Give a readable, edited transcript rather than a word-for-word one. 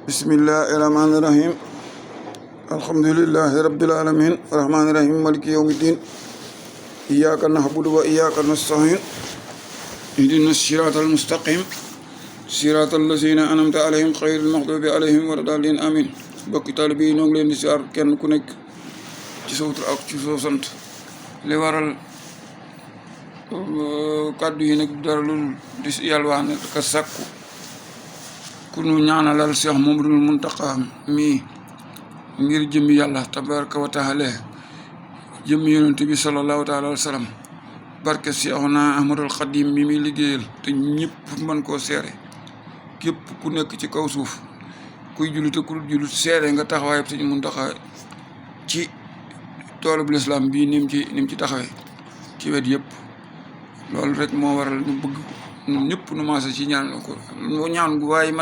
Bismillahirrahmanirrahim. Alhamdulillahi rabbil alamin. Rahmanirrahim. Maliki yawmiddin. Iyyaka na'budu wa iyyaka nasta'in. Ihdinas siratal mustaqim. Siratal lazina an'amta alayhim ghayril maghdubi alayhim waladdallin. Amin. Bokki taalibe yi ñoo ngi leen di siyaar kenn ku nekk ci sa tur ak ci sa sant. Li waral kàddu yi nag dara lu di yalwaan ka sàkku ku nu ñaanalal Cheikh Mouhamadoul Mountakha mii ngir jëmmi yàlla tabaraka wa taala jëmmi yonent bi sallallahu taala wa sallam barke Cheikhuna Ahmadul Khadim mi muy liggéeyal te ñëpp mën koo seere képp ku nekk ci kaw suuf kuy jullit te ku dul jullit seere nga taxawaay Sëñ Mountakha ci toolub lislaam bii nim ci taxawee ci wet yëpp loolu rek moo waral ñu bëgg ñun ñëpp nu maase ci ñaan ko ñaan gu waaye man